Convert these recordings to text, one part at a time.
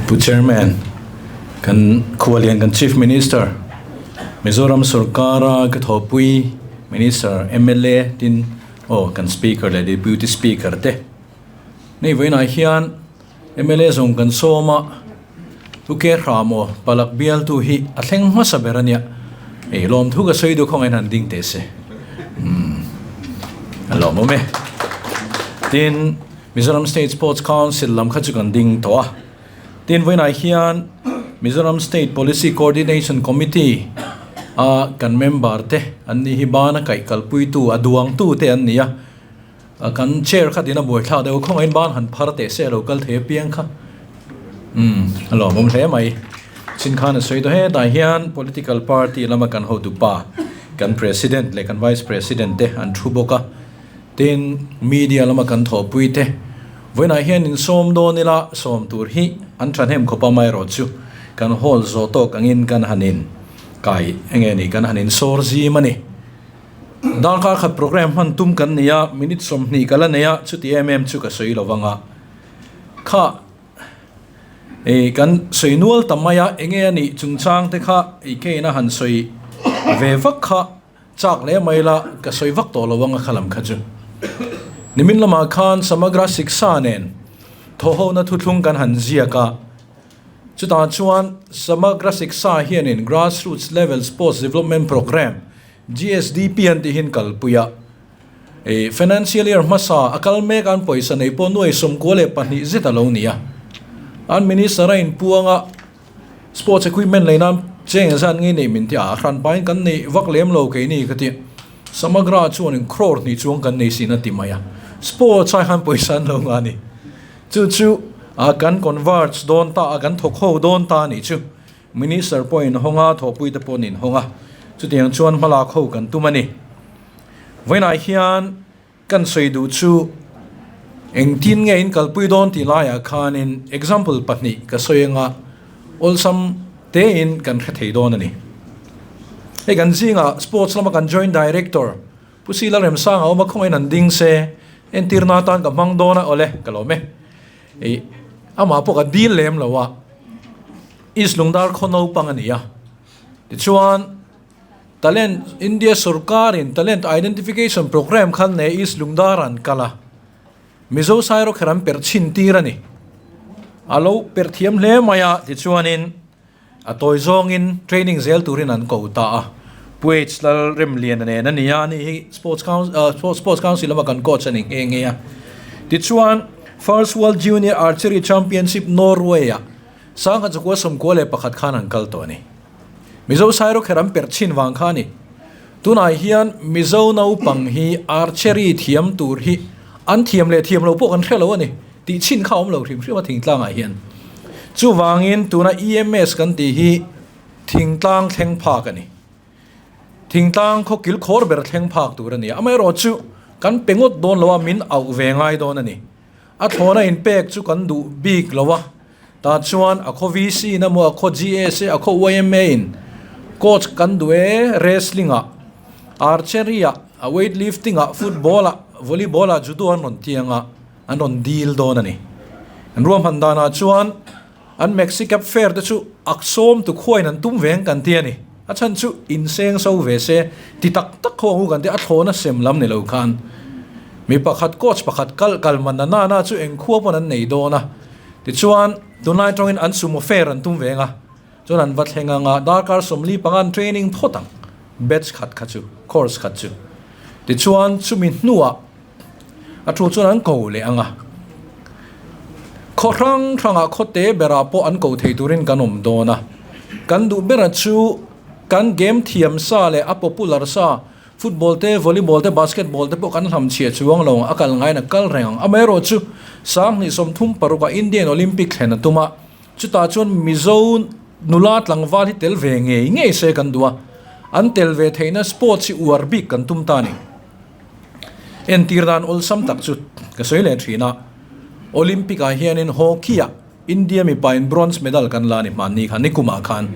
Pu Chairman, kan khualian kan Chief Minister, Mizoram sorkara ka thawhpui Minister, mla tin aw kan Speaker leh Deputy Speaker te. Hei vawiinah hian mla zawng kan sawm a, Pu Ke Hram aw Palak bialtu hi a thleng hmasa ber a nia. Hei lawmthu ka sawi duh khawngaih in han ding teh se. Umm a lawmawm e. Tin. Mizoram State Sports Council lam kha chu kan ding tawh a, tin vawiinah hian Mizoram State Policy Coordination Committee a kan member te an ni hi bana kaih kalpuitu a duangtu te an ni a, kan chair kha tina buaithlak deuh a khawngaihin ban han phar teh se a lo kal thei apiang kha umm a lawmawm hle mai. Chin khan a sawi tawh hetah hian political party lama kan hotu pa kan president leh kan vice president te an thu bawk a. Tin, media lama kan thawhpui te, vawiinah hian insawm dawn ila sawm tur hi an thahnem khawp a, amaherawhchu kan hall zawh tawk angin kan han in kai enge ni kan han insawr zim a ni. Darkar khat programme hman tum kan nei a, minute 20 ka la nei a, chuti em em chu ka sawi lo vang a, kha ih kan sawi nual ta mai a, enge a nih chungchang te kha ih keina han sawi ve vak kha. Chak leh mai la, ka sawi vak tawh lo ang a khalam kha chu. Nimin lamah khan Samagra Shiksha nen thawhhona thuthlung kan han ziak a, chutah chuan Samagra Shiksha hianin Grassroots Level Sports Development Programme, GSDP, an tihin kalpui a. Ih, financial year hmasa a kal mek an pawisa nei pawh nuai 92 zet a lo ni a. An Minister a inpuang a. Sports equipment lei nan cheng zan ngei nei min ti a, a hran pahin kan nei vak lem lo keini ka ti. Samagra chuanin crore hnih chuang kan nei sin a ti mai a, sports ai khan pawisa an lo ngah a ni. Chu chu a kan converge dawn ta a, kan thawk ho dawn ta a nih chu. Minister pawhin hawng a, thawhpui te pawh nin hawng a, chutiang chuan hmalak ho kan tum a ni. Vawiinah hian Kan sawi duh chu engtin nge in kalpui dawn tih laiah khanin example pahnih ka sawi anga awlsam tein kan hre thei dawn a ni. Hei kan zingah sports lama kan joint director Pu Sila Remsanga awm a khawngaihin an ding se entirna atan ka hmang dawn a awle ka lawm e. Ih amah pawh ka dil lem lo a East Lungdar khaw naupang a ni a tichuan Talent India sorkarin Talent Identification Programme khan ne East Lungdar an kal a, Mizo sairawkher an perh chhin tir a ni. A lo perh thiam hle mai a, tichuanin a tawi zawngin training zel turin an ko ta a. Pu H Lalremliana nen a ni a, ani hi Sports Council Sports Council lama kan coach a ni nghe nghe a. Tichuan First World Junior Archery Championship Norway-ah Sangha chakua 91 khan an kal tawh a ni. Mizo sairawkher an perh chhin vang kha a ni. Tunah hian Mizo naupang hi archery thiam tur hi an thiam leh thiam lo pawh kan hre lo a ni tih chhin kha a awm lo hrim hrim a thingtlangah hian. Chuvangin tuna EMS kan tih hi thingtlang thleng phak a ni. Thingtlang khaw kil khawr ber thleng phak tur a ni. Amaherawhchu kan pe ngawt dawn lo a, min auh ve ngai dawn a ni. A thlawna inpek chu kan duh bik lo a, tah chuan a khaw VC in emaw a khaw GS a khaw YMA in coach kan duh e, wrestling ah, archery ah, a weight lifting ah, football ah, volleyball ah, judo an rawn tiang a, an rawn deal dawn a ni. An ruahman danah chuan an Maxi Cab fare te chu ak sawm tu khuain an tum veng kan ti a ni. A chhan chu inseng so ve se ti tak tak ho ang u kan ti a, thlawna sem lam ni lo khan mi pakhat coach pakhat kal kal man na na na chu eng khua pawn an nei dawn a. Tichuan tunlai tawngin an sumo fare an tum veng a, chuan an va thleng ang a, darkar 45 an training phawt ang batch khat kha chu course khat chu. Tichuan chumi hnuah A thu chuan an ko leh ang a, khaw hrang hrangah khaw te berah pawh an ko thei turin kan awm dawn a. Kan duh bera chu kan game thiam sa leh a popular sa, football te, volleyball te, basketball te pawh kan hlam chhia chuang lo ang, a kal ngaiin a kal reng ang. Amaherawh chu sanghnih 36 ah Indian Olympic thlen a tum a, chutah chuan Mizo nula tlangval hi tel ve ngei ngei se kan duh a, an tel ve theihna sports hi uar bik kan tum ta a ni. Entir dan awlsam tak chu ka sawi leh thin a, Olympic ah hianin hockey ah India mipa in bronze medal kan la a ni hmanni khan, nikumah khan.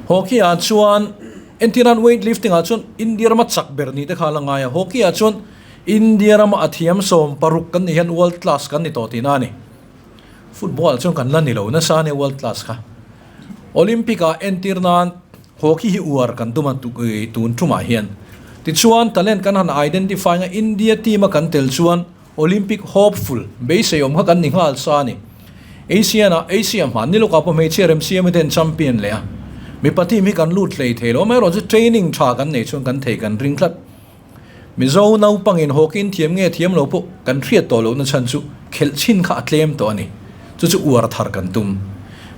Hockey ah chuan entir nan weight lifting ah chuan India rama chak ber ni te kha a la ngai a, hockey ah chuan India rama a thiam 16 kan nih hian world class kan ni tawh tihna a ni. Football ah chuan kan la ni lo nasa ania world class kha. Olympic ah entir nan hockey hi uar kan tum a tun tumah hian. Tichuan talent kan han identify nga India team a kan tel chuan Olympic hopeful beisei awm kha kan ni nghal sa a ni. Asian ah Asia hman ni lawkah pawh hmeichhia remsiam ten champion leh a. Mipa team hi kan lut hlei thei lo amaherawhchu training tha kan nei chuan kan thei kan ring tlat. Mizo naupangin hockey thiam nge thiam lo pawh kan hriat tawh lohna chhan chu khelh chhin kha a tlem tawh a ni. Chu chu uar thar kan tum.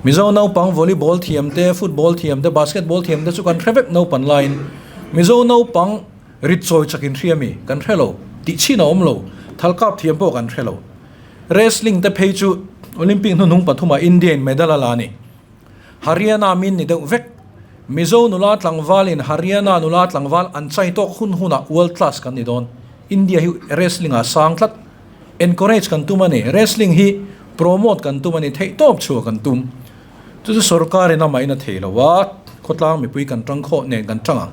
Mizo naupang volleyball thiam te, football thiam te, basketball thiam te chu kan hre vek naupan laiin Mizo naupang rit chawi chakin hria mi kan hre lo tih chhin a awm lo. Thalkap thiam pawh kan hre lo. Wrestling te phei chu Olympic hnuhnung pathumah India in medal a la a ni. Haryana min ni deuh vek. Mizo nula tlangval in Haryana nula tlangval an chai tawk hun hunah world class kan ni dawn. India hi wrestling ah sang tlat. Encourage kan tum a ni. Wrestling hi promote kan tum a ni. Theih tawp chhuah kan tum. Chu chu sorkar in amah in a thei lo a, khawtlang mipui kan tang khawh nen kan tang ang.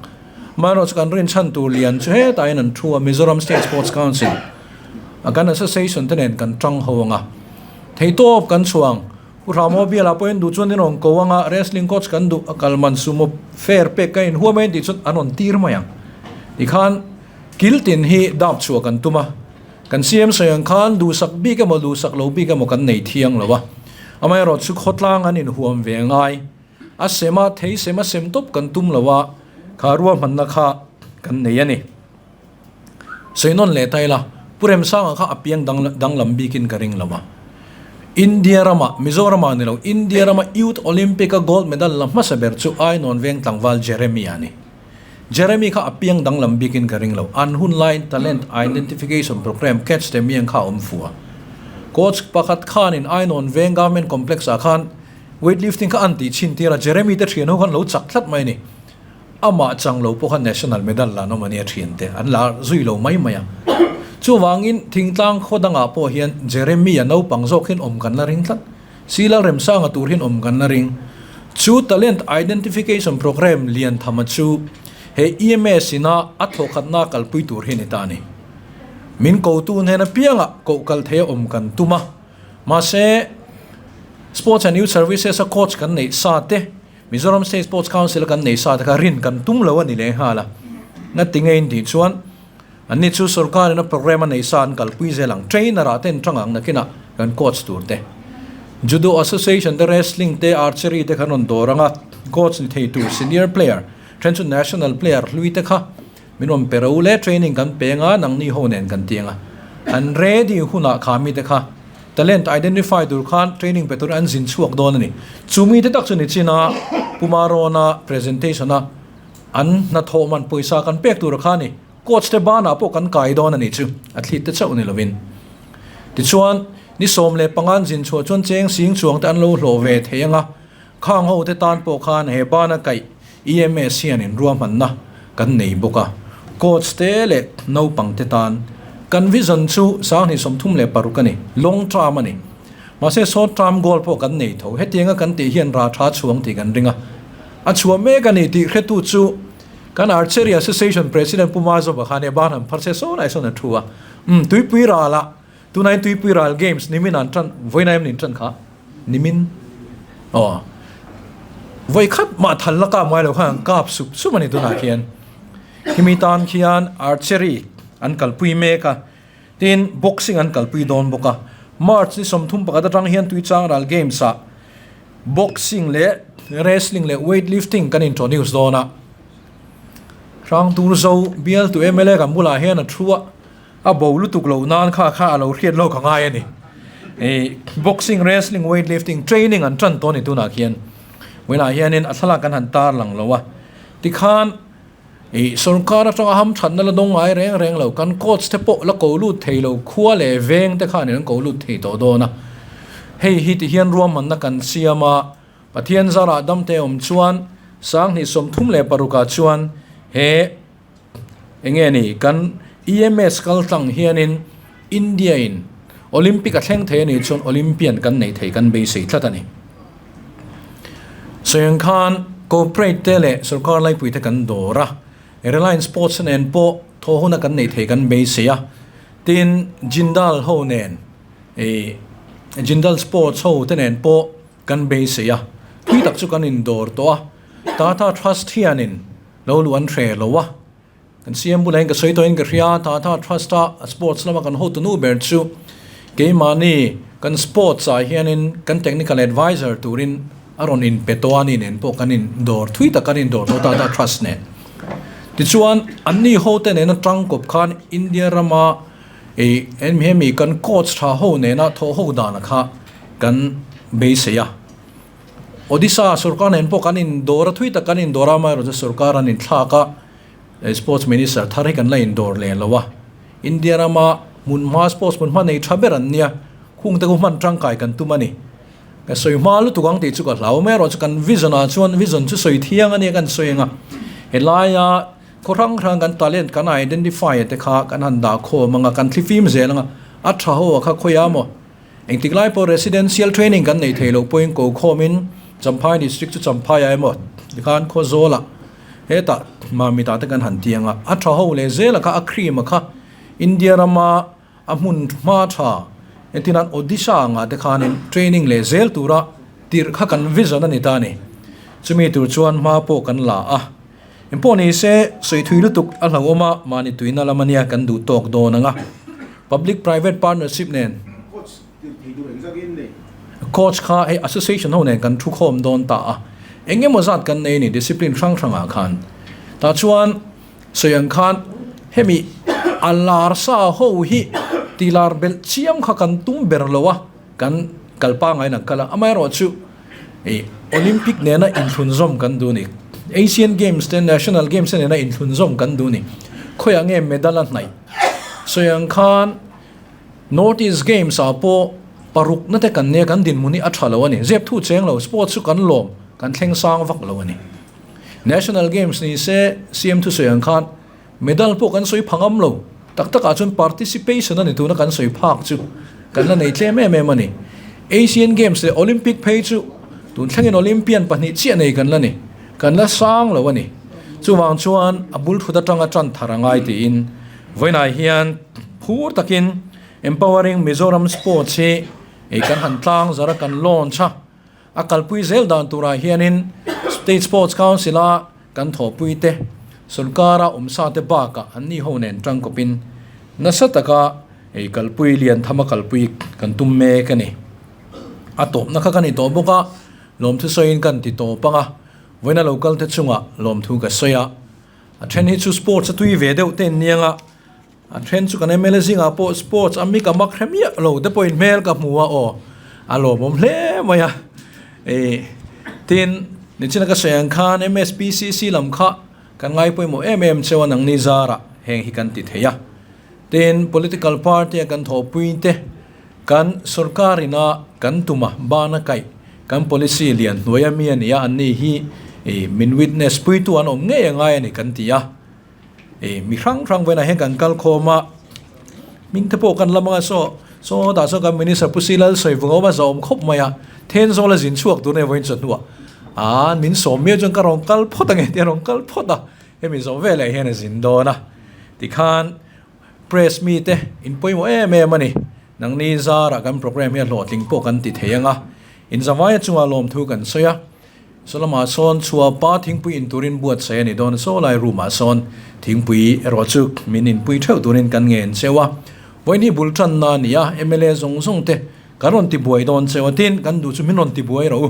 Amaherawhchu chu kan rinchhan tur lian chu hetah hian an thu a, Mizoram State Sports Council a kan association te nen kan tang ho ang a. Theih tawp kan chhuah ang. Pu Ramo bialah pawhin duh chuan in rawn ko anga wrestling coach kan duh a kal man sumo fair pek ka inhuam a intih chuan an rawn tir mai ang. Tikhan kil tin hi dap chhuah kan tum a, kan CM sawi ang khan duhsak bik emaw duhsak lo bik emaw kan nei thiang lo a, amaherawh chu khawtlang an inhuam ve ngai a sem a, thei sem a sem tawp kan tum lo a, kha ruahmanna kha kan nei a ni. Sawi nawn leh ta ila, Pu Remsanga kha a piang danglam bikin ka ring lo a. India rama, Mizorama ni lo, India rama Youth Olympic-a gold medal la hmasa ber chu Ainawn veng tlangval Jeremy a ni. Jeremy kha a piang danglam bikin ka ring lo. An hun laiin Talent Identification Programme Catch the Miang kha a awm fu a. Coach pakhat khanin Ainawn veng Government Complex-ah khan weightlifting kha an tih chhin tir a, Jeremy te thian ho khan lo chak tlat mai a ni. Amah chang lo pawh kha national medal la an awm a nia thiante an la zui lo mai mai a. Chuvangin thingtlang khaw dangah pawh hian Jeremy-a naupang zawk hian awm kan la ring tlat. Sila Remsanga tur hian awm kan la ring. Chu talent identification programme lian thama chu he EMS ina a thawkhatna kalpui tur hi a ni ta a ni. Min kotu hnena piangah koh kal theia awm kan tum a. Mahse, Sports and Youth Services-a coach kan neih sa te, Mizoram State Sports Council a kan nei sa te kha rin kan tum lo a ni leh nghal a. Ngati nge in tih chuan anni chu sorkar in a programme a nei sa an kalpui zel ang. Trainer ah te an tang ang nakinah kan coach tur te. Judo Association te wrestling te archery te kha an rawn dawr ang a, coach ni thei tur senior player then chu national player hlui te kha min rawn pe ro le training kan pe anga nangni ho nen kan ti ang a. An ready hunah kha mi te kha Talent identify tur khan training pe turin an zin chhuak dawn a ni. Chu mite tak chu ni chin a, Pu Marawna presentation a an hnathawh man pawisa kan pek tur kha a ni. Coach te banah pawh kan kai dawn a ni chu, athlete te chauh ni lovin. Tichuan, ni 15 an zin chhuah chuan cheng sing chuang te an lo hlawh ve thei ang a, khang ho te tan pawh khan he bana kaih EMS hian in ruahmanna kan nei bawk a, coach te leh naupang te tan kan vision chu 2036 a ni, long term a ni. Mahse short term goal pawh kan nei tho, hetianga kan tih hian rah tha chhuang tih kan ring a, a chhuah mek a ni tih hretu chu kan Archery Association President Pu Mazawma khan e ban han phar se sawn ai sawn a thu a, umm tuipui ralah Tunai Tuipui Ral Games nimin an tan, vawiin em nin tan kha? Nimin? Aw. Vawi khat mah thal la kap ngai lo khan an kap sup sup a ni tunah khian. Khimi tan khian archery an kalpui mek a, tin boxing an kalpui dawn bawk a. March ni 31 atang hian Tuichang Ral Games ah boxing leh wrestling leh weightlifting kan introduce dawn a. Hrangturzo bialtu mla kan bulah hian a thu a. A bo lutuk loh nan kha kha a lo hriat lawk a ngai a ni. Ih boxing, wrestling, weight lifting training an tan tawh a ni tunah khian. Vawiinah hianin a thlalak kan han tar lang lo a. Tikhan ih sorkar atanga hamthatna la dawng ngai reng reng lo kan coach te pawh la ko lut thei lo khua leh veng te khan an ko lut thei tawh dawn a. Hei hi tihian ruahmanna kan siam a, Pathian zarah damte awm chuan 2036 ah chuan he Enge ni kan EMS kal tlang hianin India in Olympic a thleng thei a nih chuan Olympian kan nei thei kan beisei tlat a ni. Sawiang khan corporate te leh sorkar laipui te kan dawr a, Reliance Sports nen pawh thaw huna kan nei thei kan beisei a, tin Jindal ho nen ih. Jindal Sports ho te nen pawh kan beisei a, thui tak chu kan indawr tawh a, Tata Trust hianin lo luh an hre lo a, kan CM bulah hian ka sawi tawhin ka hria, Tata Trust a sports lama kan hotu nu ber chu keimahni kan sports ah hianin kan technical advisor turin a rawn inpe tawh a ni nen pawh kan indawr thui tak kan indawr tawh Tata Trust nen. Tichuan anni hote nena tangkawp khan India rama Ei hemi kan coach tha ho nena thawh ho dana kha kan beisei a. Odisha sorkar nen pawh kan indawr a, thui tak kan indawr a, amaherawhchu sorkar an inthlak a, sports minister thar hi kan la indawr leh lo a. India rama hmunhma sports hmunhma nei tha ber an nia, khung te khu hman tangkai kan tum a ni. Ka sawi hma lutuk ang tih chu ka hlau, amaherawhchu kan vision ah chuan vision chu sawi thiang a nia kan sawi ang a. Helaia Khaw hrang hrang kan talent kan identify te kha kan han dah khawm anga kan thlifim zel anga a tha ho a kha khawiah maw? Engtik lai pawh residential training kan nei thei lo pawhin ko khawmin Champhai district chu Champhai ah emaw tikhan Khawzawl ah hetah Mamit ah te kan han ti anga a tha ho leh zel a kha a cream a kha India rama a hmun hma tha entirnan Odisha angah te khanin training leh zel tura tirh kha kan vision a ni ta a ni. Chumi tur chuan hma pawh kan la a. Engpawh ni se, sawi thui lutuk a hlauhawm a, mahni tuina lam ania kan duh tawk dawn ang a. Public Private Partnership nen. Coach tirh thei tur engzak in nei? Coach kha hei association ho nen kan thu khawm dawn ta a, eng emaw zat kan nei a ni discipline hrang hrangah khan. Tah chuan sawi ang khan hemi a lar sa ho hi ti lar belh chiam kha kan tum ber lo a, kan kal pangngai in an kal a, amaherawhchu, Ih Olympic nena inthlunzawm kan duh ni. Asian Games te National Games te nena inthlunzawm kan duh ni. Khawiah nge medal a hnaih? Sawi ang khan North East Games ah pawh paruk na te kan nia kan dinhmun hi a tha lo a ni. Zep thu cheng lo sports chu kan lawm kan thleng sang vak lo a ni. National Games ni se CM thusawi ang khan Medal pawh kan sawi pha ngam lo. Tak takah chuan participation a ni tuna kan sawi phak chu kan la nei tlem em em a ni. Asian Games leh Olympic phei chu tun thlengin Olympian pahnih chiah nei kan la ni. Kan la sang lo a ni. Chuvang chuan a bul thut atanga tan thar a ngai tiin vawiinah hian phur takin Empowering Mizoram Sports hi ei kan han tlang zar a kan launch a. A kalpui zel dan turah hianin State Sports Council a kan thawhpui te, sawrkara awmsa te bakah an ni ho nen tangkawpin nasa taka ei kalpui lian tham a kalpui kan tum mek a ni. A tawpna kha ka ni tawh bawk a, lawmthu sawiin kan ti tawp ang a, vawiina lo kal te chungah lawmthu ka sawi a. A then hi chu sports a tui ve deuh te an ni ang a, A then chu kan MLA zingah pawh sports a mi ka mak hre miah lo te pawhin hmel ka hmu a aw a lawmawm hle mai a ih tin nichina ka sawi ang khan MSPCC lam kha kan ngai pawimawh em em cheu a nangni zarah heng hi kan ti thei a tin political party a kan thawhpui te kan sorkar ina kan tuma bana kaih kan policy lian hnuai a mi a ni a an ni hi ih min witness puitu an awm ngei angai a ni kan ti a. Ih mi hrang hrang velah hian kan kal khawm a, hming te pawh kan la mang a saw saw dah sawn kan minister Pu Silal sawi vung a awm a zawm khawp mai a, Thenzawl a zin chhuak tur nge vawiin chu hnuah aa min sawm miau chuan ka rawn kal phawt ang e tih a rawn kal phawt a, hemi zawh veleh hian a zin dawn a, tikhan press mite in pawimawh em em a ni, nangni zarah kan programme hi a hlawhtling pawh kan ti thei ang a, inzavaia chungah lawmthu kan sawi a. Saw lamah sawn chhuapa thingpui in turin buatsaih a ni dawn a, saw lai room ah sawn thingpui erawh chu min inpui theuh turin kan ngen cheu a. Vawiin hi bul tanna a ni a, mla zawng zawng te kan rawn ti buai dawn cheu a, tin kan duh chu min rawn ti buai rawh u,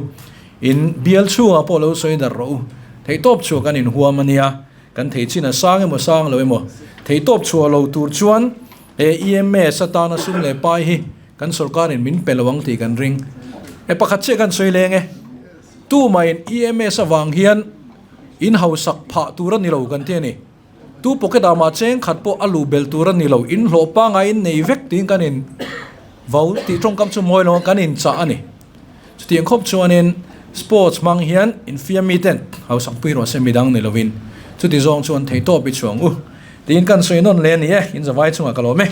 in bial chhungah pawh lo sawi darh rawh u, theihtawp chhuah kan inhuam a nia, kan thei chin a sang emaw sang lo emaw, theihtawp chhuah lo tur chuan he EMS atana sum leh pai hi kan sawrkarin min pe lo ang tih kan ring. E pakhat chiah kan sawi leng e. Tumahin EMS avang hian in hausak phah tur a ni lo kan ti a ni. Tu pocket ah mah cheng khat pawh a luh belh tur a ni lo, in hlawh pangai in nei vek tiin kan in vau tih tawngkam chu mawi lo a kan in chah a ni. Chutiang khawp chuanin sports hmang hian infiam miten hausak pui rawh se midang ni lovin chuti zawng chuan theihtawp i chhuang u tiin kan sawi nawn leh a ni e, in zavai chungah ka lawm e.